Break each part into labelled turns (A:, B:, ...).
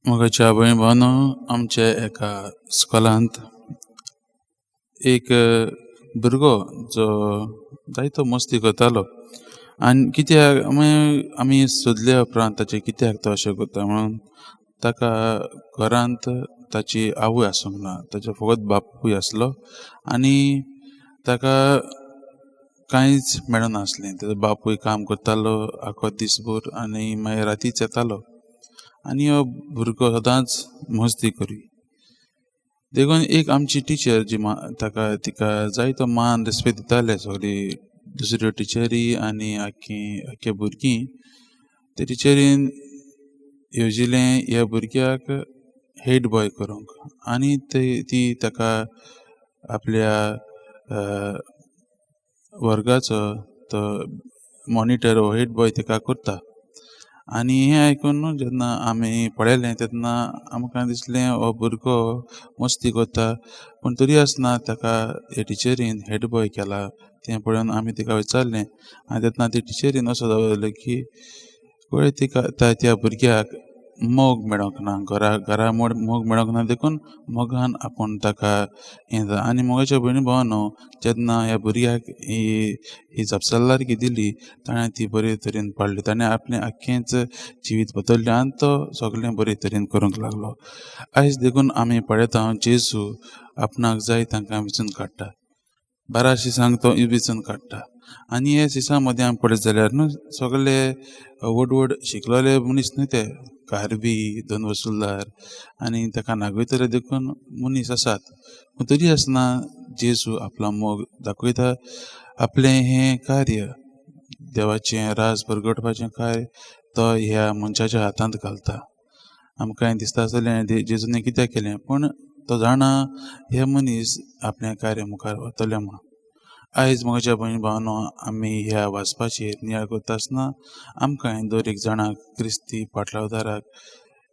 A: मोगाच्या भयण भावांनो, आमच्या एका स्कॉलांत एक भुरगो जो जायतो मस्ती करतालो आनी कित्याक आमी सोदल्या उपरांत ताचें कित्याक तो अशें करता म्हणून ताका घरांत ताची आवय आसूंक ना, ताचो फकत बापूय आसलो आनी ताका कांयच मेळनासलें। ताजो बापूय काम करतालो आखो दीसभर आनी मागीर रातीच येतालो आनी हो भुरगो सदांच मस्ती करी। देखून एक आमची टिचर जी ताका तिका जायतो मान रेस्पेद दिताले सगळी दुसऱ्यो टिचरी आनी आख्खी आख्खे भुरगीं, ते टिचरीन येवजिलें ह्या भुरग्याक हेड बॉय करूंक आनी ती ताका आपल्या वर्गाचो तो मॉनिटर हो हेड बॉय ताका करता। आनी हें आयकून जेन्ना आमी पळयलें तेन्ना आमकां दिसलें हो भुरगो मस्ती करता, पूण तरी आसतना ताका हे टिचरीन हेड बॉय केला तें पळोवन आमी तिका विचारलें आनी तेन्ना ते टिचरीन असो जाप दिलो की पळय तिका त्या भुरग्याक मोग मेळोंक ना, घरा मोग मेळोंक ना, देखून मोगान आपूण ताका हें जाता। आनी मोगाच्या भयणी भावांनो, जेन्ना ह्या भुरग्याक ही जापसालदारकी दिली ताणें ती बरे तरेन पाळ्ळी, ताणें आपलें आख्खेंच जिवीत बदल्लें आनी तो सगळें बरे तरेन करूंक लागलो। आयज देखून आमी पळयता जेजू आपणाक जाय तांकां विचून काडटा, 12 शिसांक तो विचून काडटा। आनी हे शिसां मदीं आमी पळयत जाल्यार न्हू सगळे व्हड व्हड शिकलेले मनीस न्हू, ते कारवी दोन वसुलदार आनी ताका नागयतले देखून मनीस आसात, पूण तरी आसतना जेजू आपलो मोग दाखयता। आपलें हें कार्य देवाचें राज परगटपाचें कार्य तो ह्या मनशाच्या हातांत घालता। आमकां दिसता आसतलें जेजून कित्याक केलें, पूण तो जाणा हे मनीस आपलें कार्य मुखार व्हरतले म्हूण। आयज म्हज्या भयण भावांनो, आमी ह्या वाचपाचेर नियाळ करता आसतना आमकां दर एक जाणाक क्रिस्ती पाटलावदाराक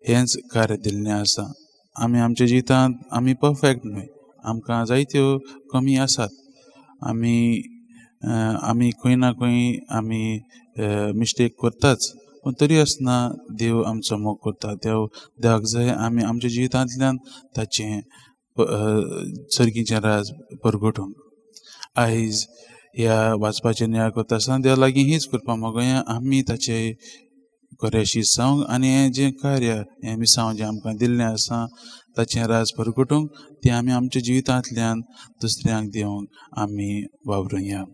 A: हेंच कार्य दिल्लें आसा। आमी आमच्या जिवितांत आमी परफेक्ट न्हय, आमकां जायत्यो कमी आसात, आमी खंय ना खंय आमी मिस्टेक करताच, पूण तरी आसतना देव आमचो मोग करता। देवाक जाय आमी आमच्या जिवितांतल्यान ताचें सर्गीचें राज परगटूंक। आयज ह्या वाचपाचें नियाळ करता आसतना देवा लागीं हीच कृपा मागोया आमी ताचे खरें जावंक आनी हें जें कार्य हें मिसांव जें आमकां दिल्लें आसा ताचें राज परगटूंक तें आमी आमच्या जिवितांतल्यान दुसऱ्यांक दिवंक आमी वावरुया।